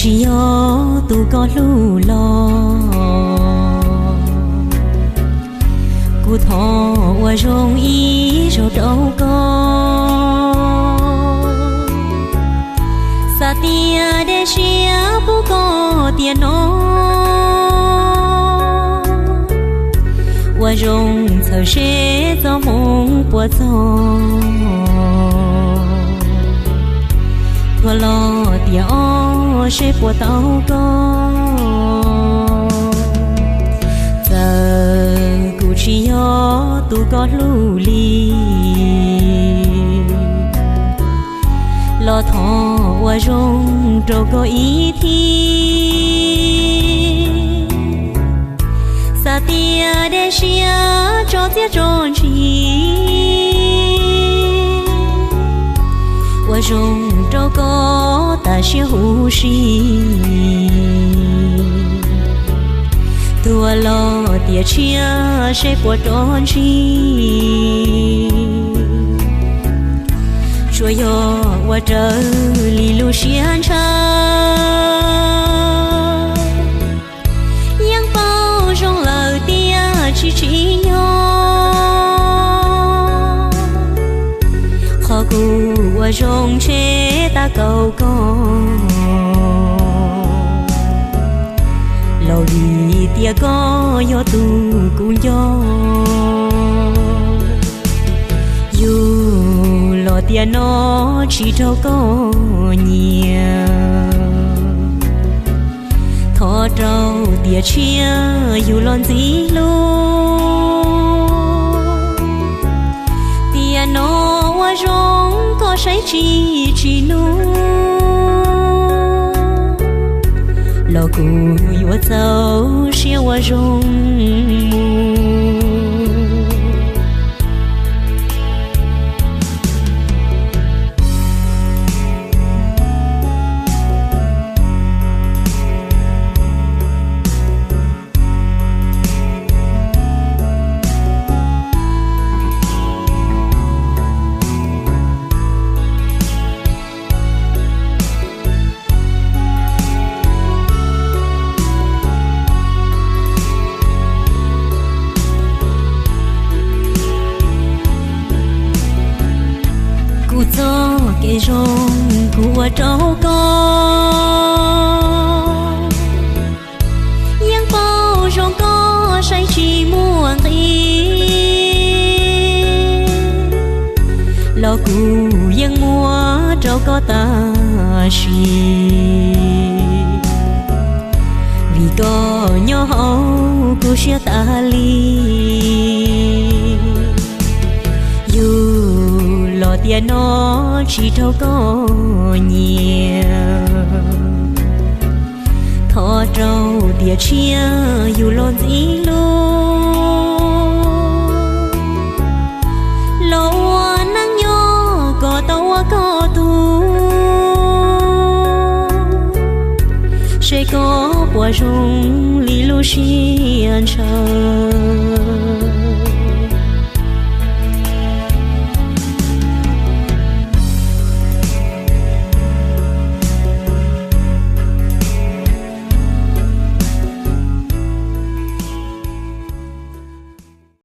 Tsis yog tus koj hlub los kuv thov ua zoo ib zaug rau koj. Xav tias dej siab pub koj tiam no, ua zoo txhawm seb txoj hmoo puas txog. Thuam los tiam ob seb puas tau koj. Txawm kuv tsis yog tus koj hlub li, los thov ua zoo rau koj ib thib. Xav tias dej siab tso txiaj tso ntsim, ua zoo rau koj tas siab huv si. Thuam los tiam tshiab seb puas rov ntsib, tsuas yog ua raws li lub siab ntshaw. Yeej paub zoo lawm tias tsis tsim nyog, qhov kuv ua zoo ntshe tas kaum koj, los vim tias koj yog tus kuv nco. Yus los tiam no tsis raug koj nyiam, thov rau tiam tshiab yus los ntxim hlub. Tiam no ua zoo koj saib tsis tsim nyog, los kuv yuav txaus siab ua zoo mus. Kuv txoj kev zoo kuv ua rau koj, yeej paub zoo koj saib tsis muaj nqis, los kuv yeej muab rau koj tam sim, vim koj nyob hauv kuv siab tas li. Yus los tiam no tsis raug koj nyiam, thov rau tiam tshiab yus los ntxim hlub, los ua neej nyob kom tau ua koj tug, seb koj puas zoo li lub siab ntshaw.